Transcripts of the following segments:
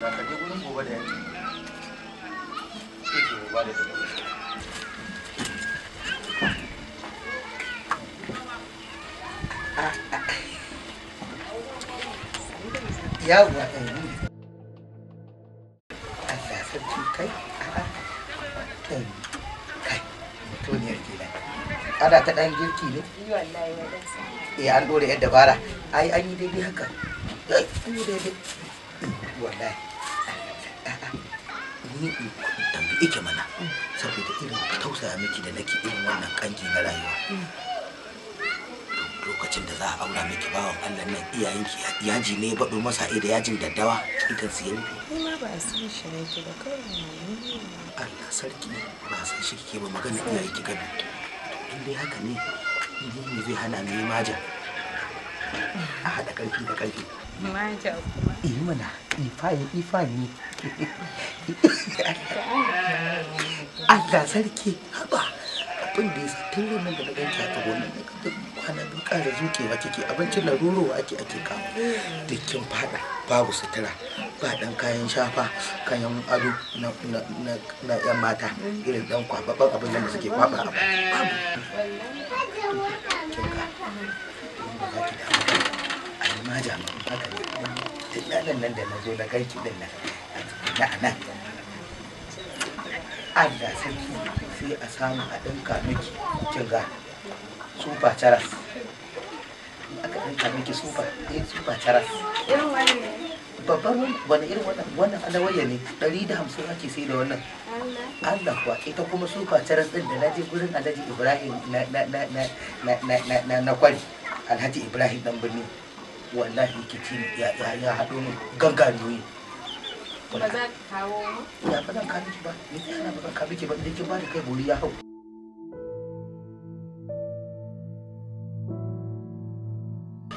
Ka je gurin gobe da yanki. Sai ki gobe da dare. Yawwa ɗari. Allah sarki kai. A'a. Kai. Mutuniyar kenan. Ana ta ɗan girki ne? Wallahi wadan sa. Eh an ɗora yar dabara. Ai an yi daidai haka. Ai an yi daidai. Wallahi. A'a. Ni tambi ike mana. Saboda irin tausaya miki da nake irin wannan kangi na rayuwa. Lokacin da za a aura miki bawan Allah nan iyayenki yaji ne baɗo masa da yajin daddawa idan su ya rufe. Ni ma ba a san shi nake ba kawai ne. Allah sarki ba san shi kike ba magana iyaye ki gabi. To in dai haka ne ni ne zai hana mu yi maja. A haɗa ƙarfi da ƙarfi. Maja kuma. Eh mana ifayi ifayi. Allah sarki haba. Abin da ya sa tun ranar da na ganki a gonan na ga kwana biyu ƙara zuƙewa kike abincin na rurowa ake ake kawo duk kin faɗa babu sutura ba ɗan kayan shafa kayan ado na na yan mata irin ɗan kwababban abin da suke kwaba a baki babu kin ga ba za ki damu a yi maja ma haka ne tun ranar nan da na zo na ganki ɗin nan a tukuna a nan Allah sarki sai a samu a ɗinka miki kinga super charas aka ɗinka miki super eh super charas Irin wannan. babban wani irin wannan wannan alawayya ne 150 ake sai da wannan Allah. Allah kuwa ita kuma super charas ɗin da na je gurin Alhaji Ibrahim na na na na na na na na na kwari Alhaji Ibrahim dan birni wallahi kici ya ya ya haɗo min gangariyoyi Ba za ka kawo mu? Ya ba zan kawo miki ba, me zai hana ba zan kawo miki ba idan kin ba da kai bori ya hau.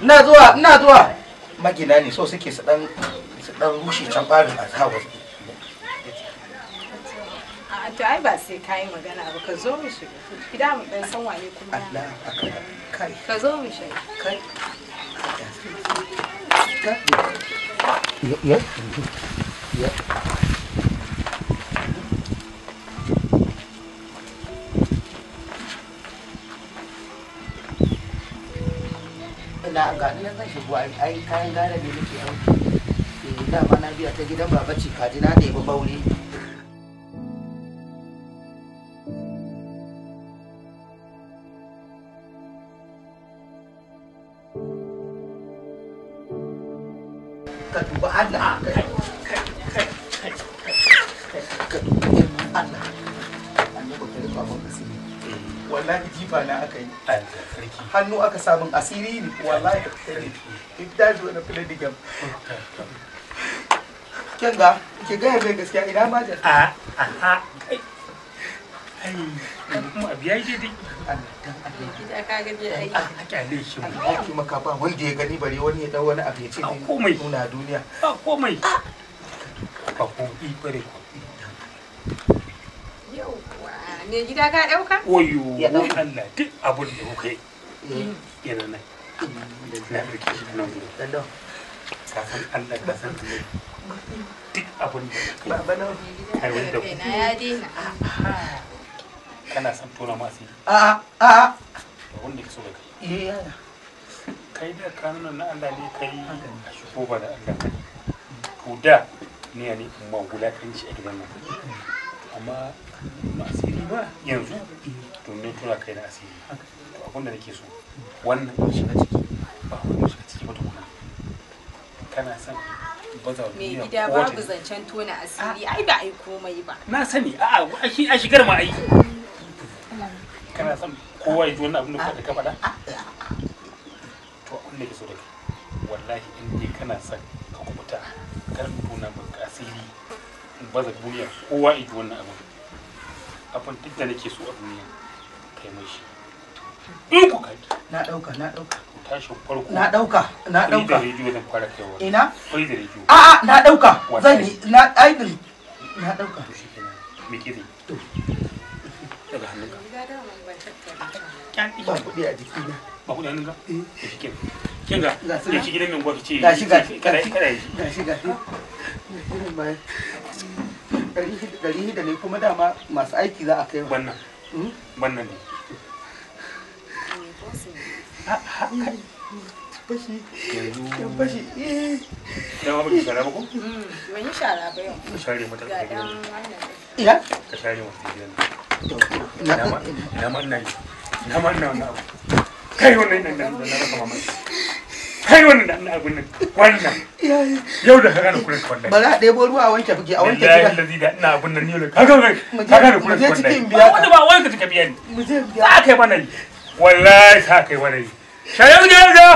Ina zuwa, ina zuwa. Magina ne so suke su dan rushe can barin a sa wasu. A to ai ba sai ka yi magana ba ka zo mu shiga. Gida mu dan san wane kuma. Allah akbar. Kai Ka zo mu shiga. kai. Ya ya. Ina ga ni nan zan shigo ai ai kayan gara ne nake aiki. Eh dama na biya ta gidan baba ce kaji na ɗebi bauri. Ka duba Allah ka duba girman Allah. Annabi ka rufa min asiri. Wallahi jifa na aka yi. Hannu aka samun asiri ne wallahi. If that's what I play the game. Kin ga ki gaya mai gaskiya ina ma jar. A a kai. Ai, kuma abu yayi daidai. Allah dan Allah. Gida ka ga dai ai. A kyale shi. Allah ki maka ba wanda ya gani bare wani ya dau wani abu ya ce A zai komai. nuna duniya. Ba komai. Ba ko ifare ko. Yauwa. Me gida ka dauka? Oyo Ya dauka. Allah duk abin da kuka yi Eh, yana nan. Na ɗauke shi nan gurin. dan dan. Ka san Allah ka san Allah. Duk abin da kuka yi. Baba na. Me gida Ai, wanda kaina ya daina. Kana son tona ma asiri. A a a. Ba wanda ke so da kai. Eh yaya. Kai da ka nuna na Allah ne kai a shigo ba da Allah kai. To da ni ne in ma wulakanci a gidan nan. Amma ma asiri ba yanzu to ne tura kai na asiri. To abin da nake so wannan in shiga ciki ba wani shiga ciki ba tukuna. Kana son baza wa Me duniya gida kowa ta babu ji. zancen tona asiri ai ba ai komai ba. Na sani a'a a shigar ma ai. Kana son kowa ya ji wannan abin da ka faɗa? To abin da ke so da kai wallahi in dai kana son ka kubuta kar ka tona maka asiri in baza duniya kowa ya ji wannan abin. Abin duk da nake so a duniya kai mai shi. In ku kaki Na dauka na dauka. to tashin farko Na dauka na Fari da dauka. rediyo zan fara kaiwa. Ina? Fari da rediyo. A a na dauka. Zan yi na aidin. Na dauka. To shi kenan. Me ke zai? To. Daga hannunka. Gida da ban tattara. Ba kuɗi a jikina. Ba kuɗi hannunka? Eh, shi kenan. Kin ga? Ya ci gidan mai unguwa ki ce. Gashi gashi. Kada kada yi. Gashi gashi. 600 ne kuma dama masu aiki za a kai wa. Wannan. Wannan ne. Fashi. Yanzu. Fashi. Dama ba ki shara ba ko? Ban yi shara ba yau. Ka share mata Ga gidan. ɗan wannan. Ina? Ka share mata gidan. Ina ma ina yi. Ina ma ina wannan abu. Kai wannan nan nan na rasa mamaki. Kai wannan nan abun nan. Wannan. Yau da ka gane kuren wallahi. Ba za a ɗebo ruwa a wanke buge a wanke gida. gida. Wallahi da ina abun nan yau da ka gane ka gane kuren Mu je wallahi. cikin biya ka. Wanda ba wanda ka biya ni. Mu je biya. Za kai mana yi. Wallahi sa kai mana yi. Shayar da ga.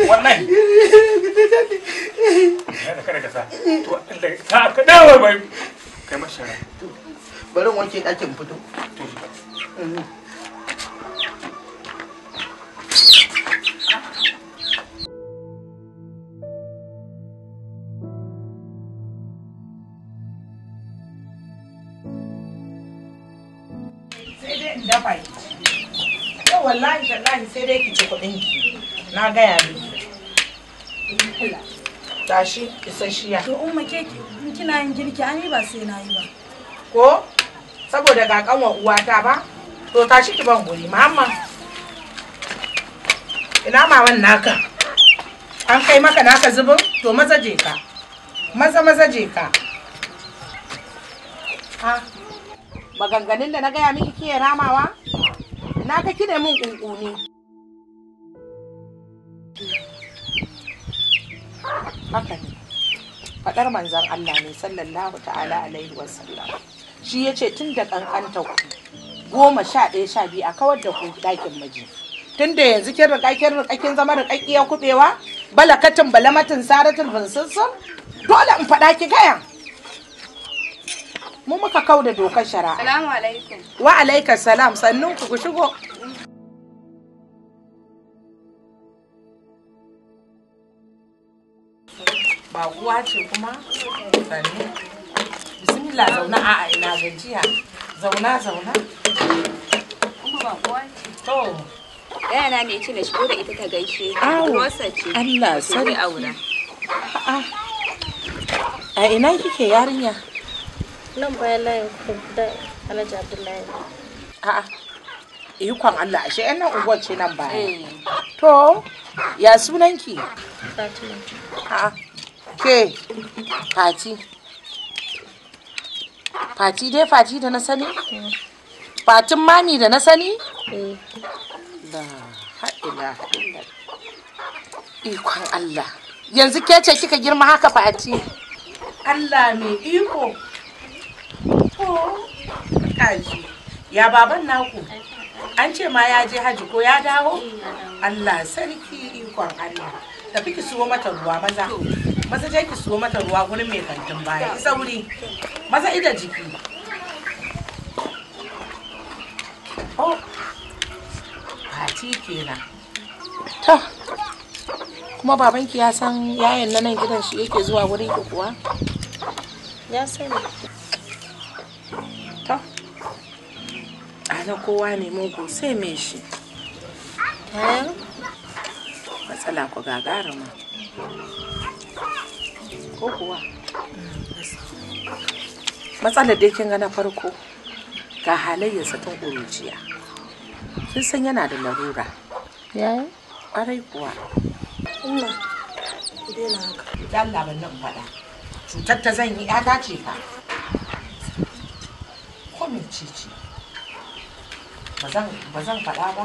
Wallahi. Kada ka sa. To Allah sa ka dawo bai. Kai mashara. Bari in wanke ɗakin fito. To. Sai dai in dafa ki. Yau wallahi tallahi sai dai ki ci kuɗin ki. Na gaya miki. Tashi isasshiya. To umma ke in kina yin girki ai ba sai na yi ba. Ko? Saboda ga kanwa uwata ba? To tashi ki ban guri Muhammad. Ina maman naka? An kai maka naka zubin? To maza je ka. Maza maza je ka. Ha. Maganganun da na gaya miki kiye ramawa? Na ga kine mun kunkuni. Haka ne. Faɗar manzon Allah ne sallallahu ta'ala alaihi wasallam. Shi ya ce tun da ƙanƙanta ku 11, 12 a kawar da ku ɗakin miji. Tun da yanzu kin riƙa kin riƙa kin zama riƙaƙƙiyar kuɓewa, balakatin balamatin saratin binsinsin, dole in faɗa ki gaya. Mu muka kau da dokar shari'a. Salamu alaikum. Wa alaikas salam sannun ku ku shigo. Baƙuwa ce kuma sannu. Bismillah zauna a'a ina gajiya. Zauna zauna. Kuma baƙuwa ce. To. Yana ne ce na shigo da ita ta gaishe. Awo. Rosa ce. Allah Wato zai sarki. aura. A'a. A ina kike yarinya? Nan bayan layin ku da Alhaji Abdullahi. A'a. Ikon Allah ashe ƴan nan unguwar ce nan baya. To ya sunanki? Fatima. A'a. Ke Fati. Fati dai Fati da na sani? Fatin mami da na sani? Eh. La ha'ila illallah. Ikon Allah. Yanzu ke ce kika girma haka Fati? Allah mai iko. To, kaji. Ya baban naku? An ce ma ya je haji ko ya dawo? Allah sarki ikon Allah. Tafi ki siyo mata ruwa maza. Maza je ki siyo mata ruwa gurin mai kantin baya. Ki sauri. Maza ida jiki. Oh. Fati kenan. To. Kuma babanki ya san yayan na nan gidan shi yake zuwa wurin ki kuwa? Ya sani. To. Ana kowa ne mugu sai me shi. Yaya? Matsala ku gagaruma. Ko kuwa? Matsalar dai kin ga na farko ga halayyarsa tun ƙuruciya. Kin san yana da larura. Yaya? Ƙwarai kuwa. Umma ku daina haka. Allah ban nan faɗa. Cutar ta zan yi ƴata ce fa. Ko mece ce? Ba zan faɗa ba.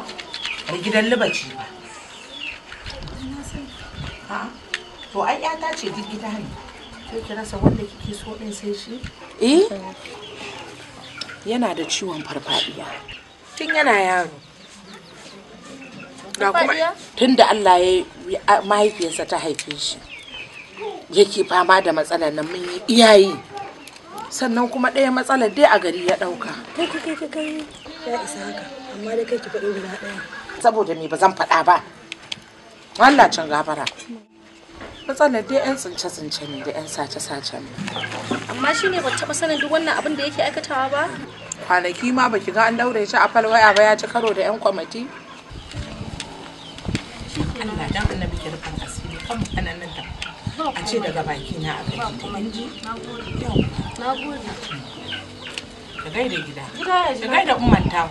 Har gidan libaci ba. A'a. To ai ƴata ce duk gida ne. Sai ki rasa wanda kike so din sai shi? Eh? Yana da ciwon farfadiya. Tun yana yaro. Ga kuma Farfadiya? tun da Allah ya mahaifiyarsa ta haife shi. Yake fama da matsalar nan mun yi iyayi. Sannan kuma ɗaya matsalar dai a gari ya ɗauka. Kai kai kai kai ya isa haka amma dai kai ki faɗi guda ɗaya. Saboda me ba zan faɗa ba. Allah can gafara. Matsalar dai 'yan tsince-tsince ne da 'yan sace-sace ne. Amma shi ne ban taɓa sanin duk wannan abin da yake aikatawa ba? Kwanaki ma baki ga an daure shi a falwaya ba ya ci karo da 'yan kwamati. Allah dan annabi ki rufin asiri kan maganan nan ta. A ce daga baki na aka ji ta kin ji? Na gode. Ka gaida gida. Gida ya Ka gaida umman ta.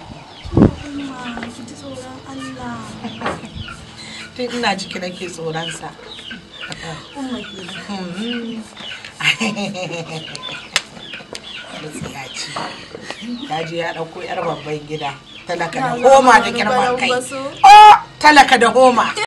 Umma, ki ji tsoron Allah. Tun ina ciki nake tsoron sa. Umma kenan. Matsiyaci. Ya je ya ɗauko 'yar babban gida. Talaka da homa da girman kai. Oh, talaka da homa.